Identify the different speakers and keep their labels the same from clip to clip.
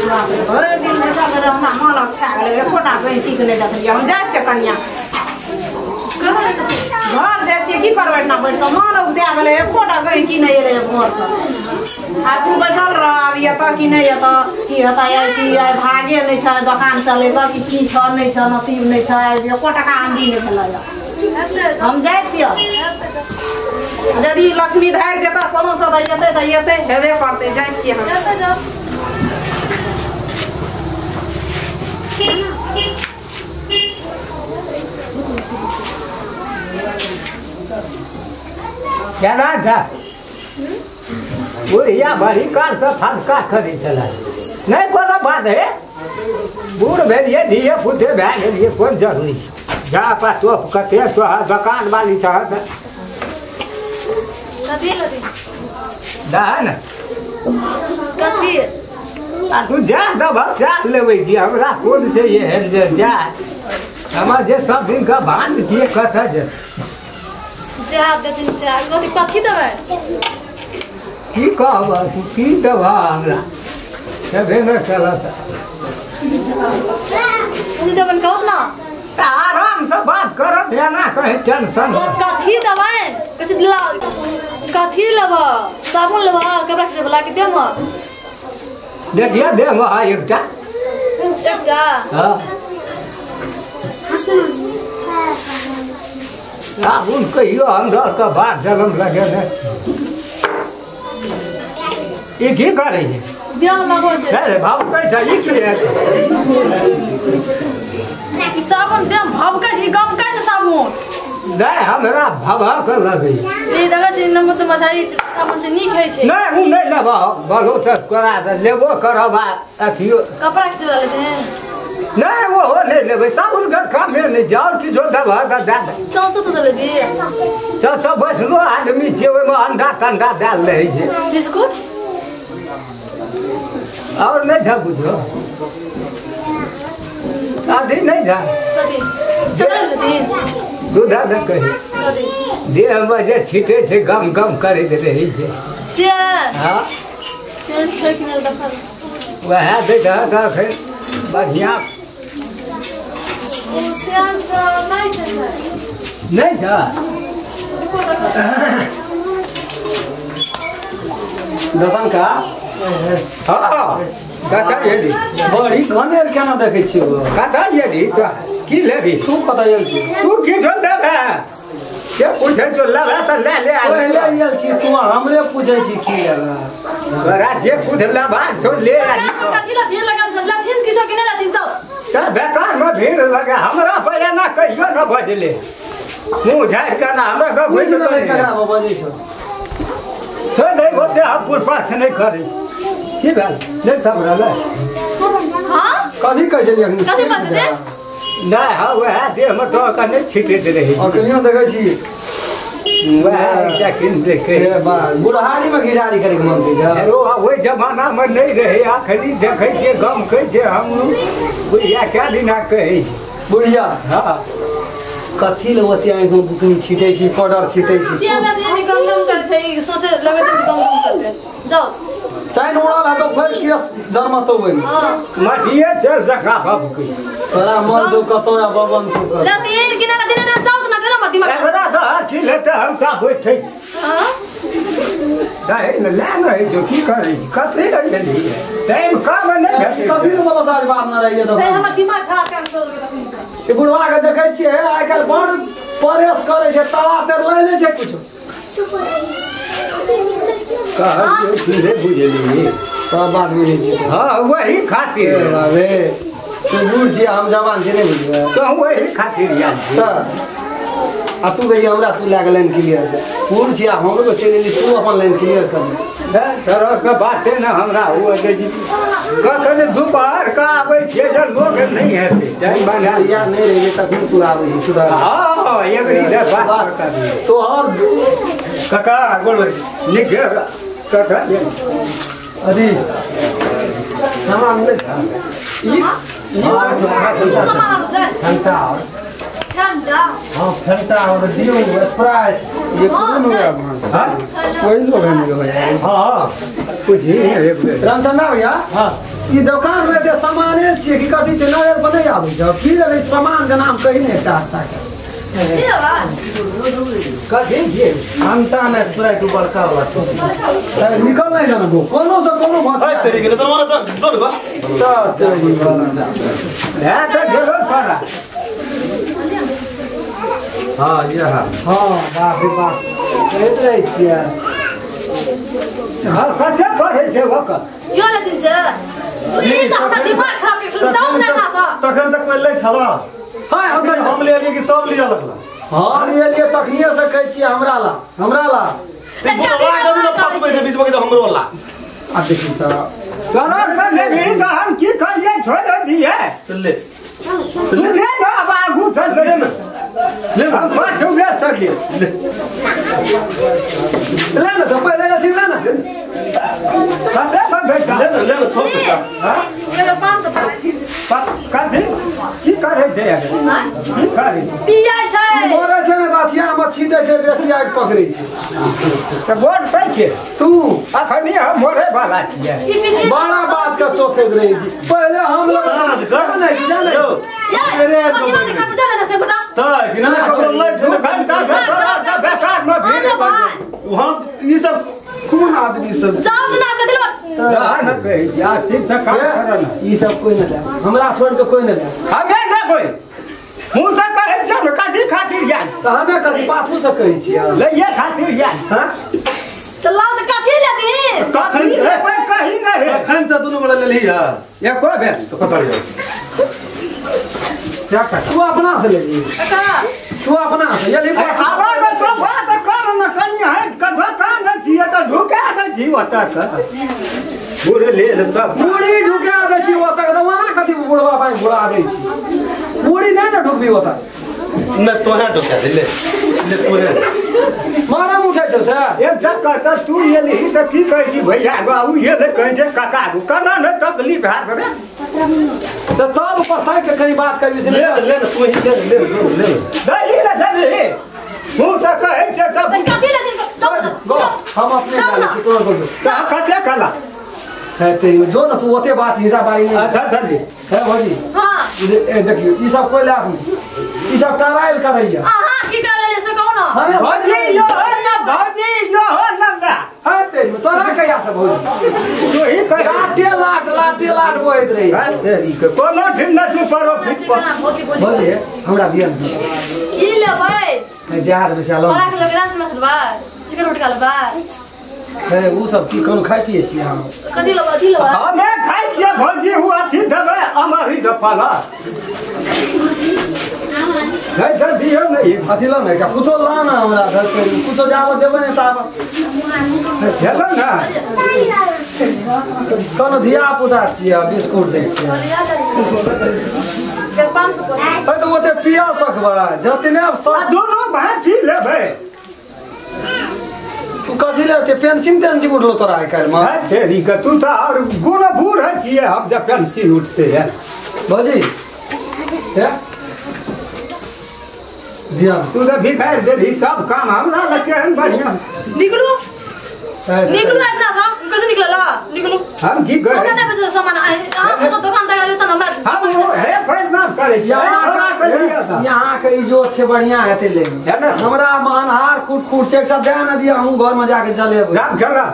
Speaker 1: भरि दिन बैठल रहै हमरा मन अच्छा गेलै एकोटा गैंचीके नहि देखलियै। हम जाइ छियै कनिया घर जाइ छियै की करबै एना बैठ कऽ मन उपजा गेलै एकोटा गैंची नहि एलै घरसँ। आब तू बैठल रह आब एतऽ कि नहि एतऽ की हेतै आइ की आइ भागे नहि छै दोकान चलेतऽ कि की छऽ नहि छऽ नसीब नहि छै एको टका आमदी नहि भेलै। हम जाइ छियै यदि लक्ष्मी धरि जेतऽ कोनो सँ तऽ एतै तऽ एतै हेबे करतै जाइ छियै हम।
Speaker 2: केना छै बुढ़िया बड़ी कालसँ फदका करै छलै नहि कोनो बात हे बूढ़ भेलियै धिये पुते भए गेलियै कोन जरूरी छै जा पा तोप कते तोहर दोकान वाली छह दह ने
Speaker 3: कथी
Speaker 2: आ तू जा देबह सएह लेबै की हमरा कोन छै एहन जे जा हमर जे सब दिनके भान छियै कतऽ जे
Speaker 3: जे देथिन से कथी कथी देबै
Speaker 2: की कहबह तू की देबह हमरा तबे ने चलत
Speaker 3: कथी देबनि कहू ना
Speaker 2: आरामसँ बात करब एना कहीं टेंशन
Speaker 3: कथी देबै कथी कथी लेबह साबुन लेबह कपड़ा खींचै वला के देबह
Speaker 2: देखिए देबह एकटा
Speaker 3: एकटा।
Speaker 2: हाँ साबुन कहियो हमरा के बात जलम लगेने ई की करै छै
Speaker 3: देह लगो छै
Speaker 2: अरे भाव कहै छै ई की हेतै
Speaker 3: ई साबुन देह भभकै छै गमकै छै साबुन
Speaker 2: नहि हमरा भभक लगै
Speaker 3: ई देखै छी नमक तऽ मसाई साबुन तऽ नीक होइ छै
Speaker 2: नहि ओ नहि लेबह बलो तऽ करा दे लेबो करब आ अथियो
Speaker 3: कपड़ा खींचै वला लेथिन
Speaker 2: नहि ओहो नहि लेबै साबुनके कामे नहि छै आओर किछो देबह तऽ दए दे
Speaker 3: चौचो तऽ लेबी
Speaker 2: चौ बैसलो आदमी छियै ओहिमे अंडा तंडा देल रहै छै
Speaker 3: बिस्कुट
Speaker 2: और नहीं था कुछो आधी नहीं था दूध दे कही देह में जे छीटे छै गम गम करैत रहै छै
Speaker 3: से
Speaker 2: हाँ वएह दै दहक एखन बढ़िआँ नहीं था।
Speaker 4: दसन का
Speaker 2: हाँ कतऽ गेली
Speaker 4: बड़ी घनेर केना देखै छियै
Speaker 2: कतऽ गेली तो की लेबी
Speaker 4: तू कतऽ गेल छी
Speaker 2: तू की जोन देबे के पूछै जो लेबे तऽ ले ले
Speaker 4: पहिले गेल छी तू हमरे पूछै छी की लेबे
Speaker 2: तोरा जे कुछ लेबा छौ ले आ
Speaker 3: कथी ला भीड़ लगल छौ लथिन की छौ कि नहि लथिन छौ
Speaker 2: तऽ बेकार में भीड़ लगे हमरा पहिले ना कहियो न बजले मुँह झाड़ि कऽ ना हमरा गप
Speaker 4: बुझि नहि ककरा बजै छौ
Speaker 2: छोड़ दे ओते हम पुरपाछ नहि करै की भेल नहि सब रहलै
Speaker 3: हाँ
Speaker 4: कथी कहै छलियै अखनी
Speaker 3: कथी बजै
Speaker 2: नहि हँ वएह देहमे दऽ कऽ नहि छिटैत रहै
Speaker 4: अखनियो देखै छी
Speaker 2: वएह एकटा कीन देखै
Speaker 4: बुढ़ारीमे घिरारी करैके मन होइ छै
Speaker 2: ओहि जमानामे नहि रहै अखनी देखै छियै गम कहै छै हम बुढ़िया कए दिना कहै छै
Speaker 4: बुढ़िया
Speaker 2: हाँ
Speaker 4: कथी ले ओते आँखिमे बुकनी छिटै छी पाउडर छिटै छी
Speaker 3: गम गम करै छै सोचे लगै छै गम गम करतै जाउ
Speaker 4: चाइन उड़ल है तो फेर केस जन्मतौ ओहिमे
Speaker 2: मटिये तेल जकाँ भभकै
Speaker 4: तोरा मन छौ कतौ आ बबन छौ कतौ
Speaker 3: लथिन कि नहि लथिन जाउ तऽ ना केना मत दिमाग
Speaker 2: एकरा सँ की लेतै हम तऽ बैठै छी
Speaker 3: हाँ
Speaker 2: दही ने लए ने होइ छौ की करै छी कथी लए गेलियै टाइम कम नहि भेटै
Speaker 4: कथी ले बोलो साँझ बात न रहियै
Speaker 3: तऽ हमर दिमाग खराब कए छोड़ देलकै तखनी से
Speaker 4: ई बुढ़वा के देखै छियै आइ काल्हि बड़ परेश करै छै तवा तर लै नहि छै कुछो
Speaker 2: कहलियै की नहि बुझलियै
Speaker 4: सब बात बुझै छियै
Speaker 2: हाँ वही खातिर
Speaker 4: बाबे तू बूढ़ छियै हम जवान छियै नहि बुझबै
Speaker 2: तऽ वही खातिर आयल छी
Speaker 4: तऽ आ तू कहियै हमरा तू लए कऽ लाइन क्लियर कर बूढ़ छियै हमरो चलि एली तू अपन लाइन क्लियर कर
Speaker 2: तरहके बाते ने हमरा हुए दै छी कखन दुपहर के आबै छियै जे लोग नहि हेतै टाइम बना
Speaker 4: या नहि रहियै तखन तू आबै छी सुधार
Speaker 2: हाँ एगरी बात करियै
Speaker 4: तोहर काका गोड़ लगै
Speaker 2: नीक कखन
Speaker 4: अथी सामान नहि था
Speaker 2: ई
Speaker 3: सामान छै
Speaker 4: ठंडा
Speaker 3: ठंडा
Speaker 4: हां फेंटा और दियो स्प्राइट ये कौन हो गया वहां से हां कोई लोग नहीं हो यार हां
Speaker 2: कुछ ही एक
Speaker 4: रामचंद्र भैया हां ई दुकान में ते सामान छै कि कथि छै नजर पर नहीं आबै छै की लेबै सामान के नाम कहि नै चाहता
Speaker 2: कथी छियै
Speaker 5: फंटा ने स्प्राइट बड़का वाला
Speaker 4: निकल नहीं जाना गो कोनो से कोनो भाषा
Speaker 5: है तेरी के तो मारा जोड़ गो
Speaker 4: त तेरी वाला
Speaker 2: है त गेलो छोरा
Speaker 5: हां ये है
Speaker 4: हां बाप रे बाप कहैत रहै छियै
Speaker 2: हां कते पढ़ै छै ओकर
Speaker 3: यो लेथिन छै तू ई त हमरा दिमाग खराब के सुन जाऊ ना ना
Speaker 5: तखन तक कोई लै छला
Speaker 4: हां
Speaker 5: हम ले लिए कि सब लिया लगला
Speaker 4: हां ले लिए तखनिए से कहै छियै हमरा ला
Speaker 5: ते बोलवा कभी न फसबै छै बीच में के हमरो ला
Speaker 4: आ देखी त
Speaker 2: तोरा के लेबी त हम की करियै छोड़ दिए
Speaker 5: ले
Speaker 2: तू ले ना अब आगू चल ले ना ले हम पाछू ले चलिए
Speaker 5: ले
Speaker 4: ले ना तो पहले ले ले ना
Speaker 2: कते बंधे
Speaker 5: ले ना छोड़ दे
Speaker 2: हां
Speaker 3: मेरा 505
Speaker 2: कथी की करै छै की करै
Speaker 3: पियै छै
Speaker 4: मरै छै ने गाछिया मे छीटै छै बेसी आगि पकड़ै छै
Speaker 2: त बोल तै के
Speaker 4: तू
Speaker 2: अखनी हम मरे वाला छियै
Speaker 4: बड़ा बात के चौफेज रहै छी पहले हम लोग
Speaker 5: साँझ कर
Speaker 4: नहीं जाने
Speaker 5: अरे त कि ना ककरो लै छै
Speaker 2: दू घंटा से तोरा के बेकार में भीड़
Speaker 5: वहां ई सब
Speaker 4: कोन आदमी सब
Speaker 3: जाऊ ना कथि
Speaker 2: जा न कहि जा ठीक से काम कर ना
Speaker 4: ई सब कोई न ले हमरा छोड़ के कोई न ले
Speaker 2: हमे न कोई मुंह से कहै छै ने कथी खातिर या
Speaker 4: त हमे कथी पाछू से कहै छियै
Speaker 2: लइए खातिर या
Speaker 4: हां
Speaker 3: त लाउ त कथी लेबी
Speaker 2: कथी लेबै कही नहीं
Speaker 5: तखन से दुनू गोड़ा लेलही है
Speaker 2: एको बेर
Speaker 5: तो पकड़ जा
Speaker 4: क्या कर तू अपना से लेबी तू अपना से यदि
Speaker 2: आवा के सब बात कर न कनी है कथा कान छियै त ढुका दै छी ओतऽ के बुढ़ लेल सब
Speaker 4: मुड़ी ढुका दै छी ओतऽ के वना कथी बुढ़वा भाई घुरा दै छी मुड़ी नै न ढुकबी ओतऽ
Speaker 5: न तोहे ढुका दे ले ले तोहे
Speaker 4: मारा उठै छौ से
Speaker 2: एकटा कहता तू एलही त की कहै छी भैया गो उ एलै कहै छै काका गो केना नै तकलीफ हैत रे
Speaker 4: त तब पता के कनी बात करबी से
Speaker 5: ले ले तू ही ले ले ले
Speaker 2: दही रे दही मुंह से कहै छै त
Speaker 3: कथी लेथिन
Speaker 4: गो हम अपने जा छी तोरा बोल
Speaker 2: त कते कहला
Speaker 4: है तेरी जो न तू ओते बात हिसाब बारी नहीं
Speaker 2: अच्छा चल
Speaker 4: है भौजी
Speaker 3: हां
Speaker 4: ए देखियो ई सब कोई लाभ नहीं ई सब टरायल करैया
Speaker 3: अहां की कर लेले से कहू ना
Speaker 2: भौजी यो हो ना भौजी यो हो ना
Speaker 4: है तेरी तोरा कहिया से भौजी
Speaker 2: तू ही कह
Speaker 4: लाटे लाट लाटे लाट बोलैत रही
Speaker 2: है तेरी के कोनो ठिन न तू परो फिट पर
Speaker 4: भौजी हमरा दियन
Speaker 3: की लेबै
Speaker 4: जा रे चलो
Speaker 3: बड़ा के लगरास मसलबा सिगरेट उठा लेबै
Speaker 4: है उ सब की कोनो खाइ पिए छी हम
Speaker 3: कथी लेबै अथी लेबै
Speaker 2: हमे खाइ छियै भौजी उ अथी देबै अमरी दे पाला नहीं तो दियो नहीं
Speaker 4: अथी लो नहीं का कुछो ला ना हमरा घर के कुछो जाबो देबै नहीं ताब
Speaker 2: हेलो ना
Speaker 4: कोनो धिया पुता छियै बिस्कुट दै छियै
Speaker 3: 500
Speaker 4: तो ओते पिया सकबै जतने सब
Speaker 2: दोनों भाई की लेबै
Speaker 4: तू कथी लेते पेंसिल तेंसिल उठलो तोरा आइ काल्हि में
Speaker 2: है तेरी के तू तो और गुण बूढ़ छियै हम जब पेंसिल उठते है
Speaker 4: भौजी हे दिया
Speaker 2: तू तो भिखार देली सब काम हमरा लगे हन बढ़िया
Speaker 3: निकलू निकलू एतना सब कैसे निकलला निकलू
Speaker 2: हम की
Speaker 3: हमरा
Speaker 2: कहे
Speaker 3: नहीं बचल सामान अहाँ सब दुकान तक त हमरा
Speaker 2: हम हे परिणाम करे छियै
Speaker 4: यहाँ के इजोत छै बढ़िया हेतै ले
Speaker 2: है ना?
Speaker 4: हमरा मनहार कूट कूट छै एकटा दए न दिया हम घर में जाके जलेबै
Speaker 2: राम खेला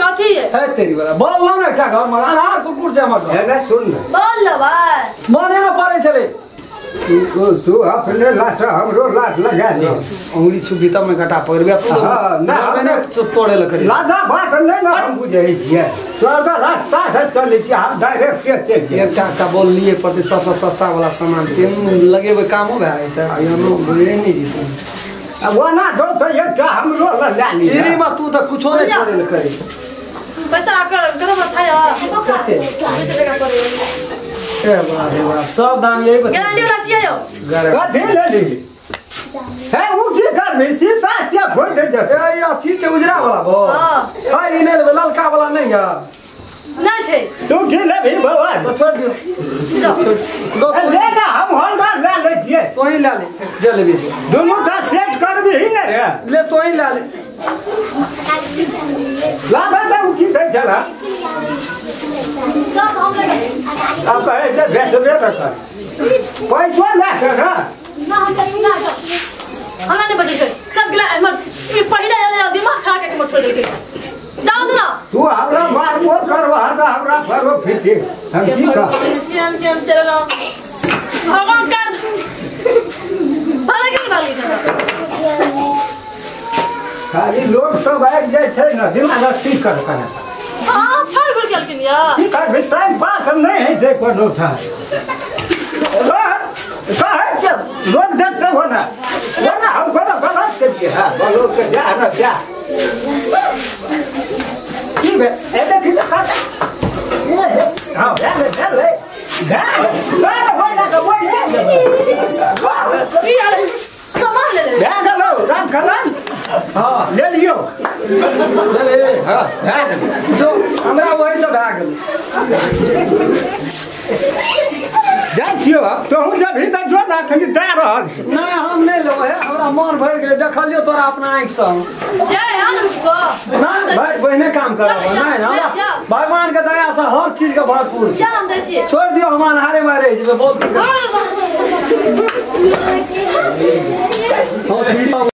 Speaker 3: कथी
Speaker 4: है तेरी वाला बोल लो ना एकटा घर में अनहार कूट कूट छै हमर घर
Speaker 2: है ना सुन ना
Speaker 3: बोल लेबै
Speaker 4: मने न पड़ै छलै
Speaker 2: तू तू अपने लाठ हमरो लाठ लगा ले
Speaker 4: अंगुली छुपी तब ने घटा पकड़बे तू तो
Speaker 2: हाँ, ना,
Speaker 4: ना तोड़े ल करी
Speaker 2: लाजा बात नहीं ना हम बुझै छियै तोरा तऽ रास्ता से चलै छियै हम डायरेक्ट के चलि गेल
Speaker 4: एकटा एकटा बोल लिए पड़तै सबसँ सस्ता वाला सामान छै लगेबै कामो भए जेतै आ एनो बुझै नहि जेतै
Speaker 2: आ ओना दो तऽ एकटा हमरो लऽ लए ली
Speaker 4: फ्री में तू तऽ कुछो नहि तोड़े ल करी
Speaker 3: पैसा कर गरम थाय
Speaker 4: कते?
Speaker 3: 200 टका पड़े
Speaker 4: ए वाह रे वाह सब दाम यही बता
Speaker 3: गारंटी वाला छियै यौ
Speaker 2: कथी लेली हे उ की करबी शीशा छियै फोड़ि दै जेतै
Speaker 4: ए ई अथी छै उजरा वाला बो
Speaker 3: हां
Speaker 4: हां ई नहि लेबै ललका वाला नहि यऽ
Speaker 3: नहि छै
Speaker 2: तू की लेबही बौआ
Speaker 4: तो छोड़ दियौ
Speaker 3: जाओ
Speaker 4: गो
Speaker 2: ले ना हम होंडा ले लै छियै
Speaker 4: तोही ले ले जे लेबी
Speaker 2: दुनू टा सेट करबी ही ने रे
Speaker 4: ले तोही ले ले
Speaker 2: लाबे त उ की दै छला अब कहे जे बेचबे त कर पैसो ले के ना
Speaker 3: ना हम ना हमरा नहीं बचै छै सब गेला हमर ई पहिला आएल दिमाग खा के हमर छोड़ देलकै जाओ ना
Speaker 2: तू हमरा मार मोर करवा त हमरा फरो फिटी हम की कह
Speaker 3: केन केन चललो भगवान कर भागे के भागे
Speaker 2: खाली लोग सब आबि जाइ छै ने दिमाग अस्थिर कर कर
Speaker 3: हां फर घुर गेलखिन या
Speaker 2: की करबी टाइम पास नहीं है छै कोनो ठाम कहै छै लोग देखते हो ना ना हम कोनो गलत के लिए हां बोलो के जा ना जा की बे ए देखी त कर ए हां ले ले ले जा ले होय ना के बोल
Speaker 3: की आले सामान ले ले
Speaker 2: भए गेलौ राम कलन
Speaker 4: हां
Speaker 2: ले लियो
Speaker 4: ले ले
Speaker 2: हां भए गेल
Speaker 4: जो हमरा वही से भए गेल
Speaker 2: जाइ छियो तोहू जब ही त जो ना खाली दे रहल
Speaker 4: नहीं हम नहीं लेबै हमरा मन भरि गेलै देखलियो तोरा अपना आँखि सँ
Speaker 3: ए हम को
Speaker 4: ना भाई बहिने काम करब नहीं हमरा भगवान के दया से हर चीज के भरपूर छै
Speaker 3: क्या हम दै छियै
Speaker 4: छोड़ दियो हम अनहारे में रहि जेबै बहुत
Speaker 3: हाँ।